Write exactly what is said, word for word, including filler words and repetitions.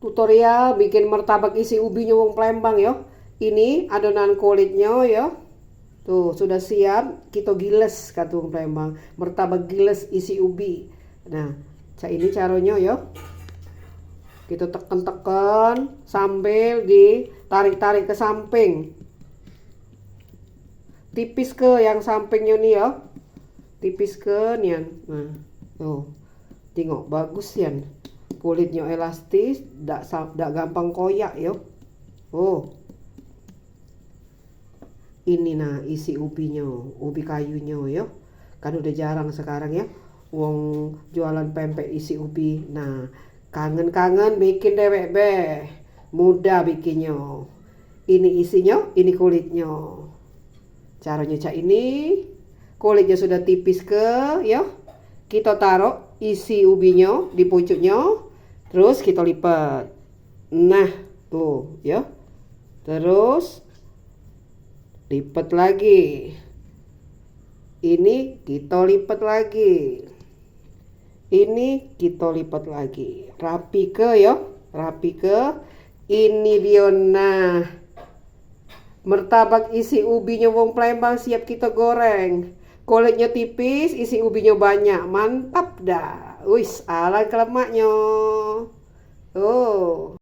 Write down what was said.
Tutorial bikin martabak isi ubinyo wong Palembang yo. Ini adonan kulitnyo yo. Tuh, sudah siap, kito giles, kata wong Palembang. Martabak giles isi ubi. Nah, cak ini caronyo yo. Kito teken-teken sambil ditarik-tarik ke samping. Tipis ke yang sampingnyo ni yo. Tipis ke nian. Nah, tuh. Tengok, bagus nian. Kulitnyo elastis, dak sa- dak gampang koyak yo. Oh. Ini nah isi ubinyo, ubi kayunyo yo. Kan udah jarang sekarang ya. Wong jualan pempek isi ubi. Nah, kangen-kangen bikin dewek be. Mudah bikinnyo. Ini isinyo, ini kulitnyo. Caronyo cak ini. Kulitnyo sudah tipis ke, yo. Kito taruh isi ubinyo di pucuknyo. Terus kito lipet. Nah, tuh, yo. Terus lipet lagi. Ini kito lipet lagi. Ini kito lipet lagi. Rapi ke yo, rapi ke. Ini dio nah. Martabak isi ubinyo wong Palembang siap kito goreng. Kulitnyo tipis, isi ubinyo banyak. Mantap dah. Wis, alan ke lemaknyo. Oh.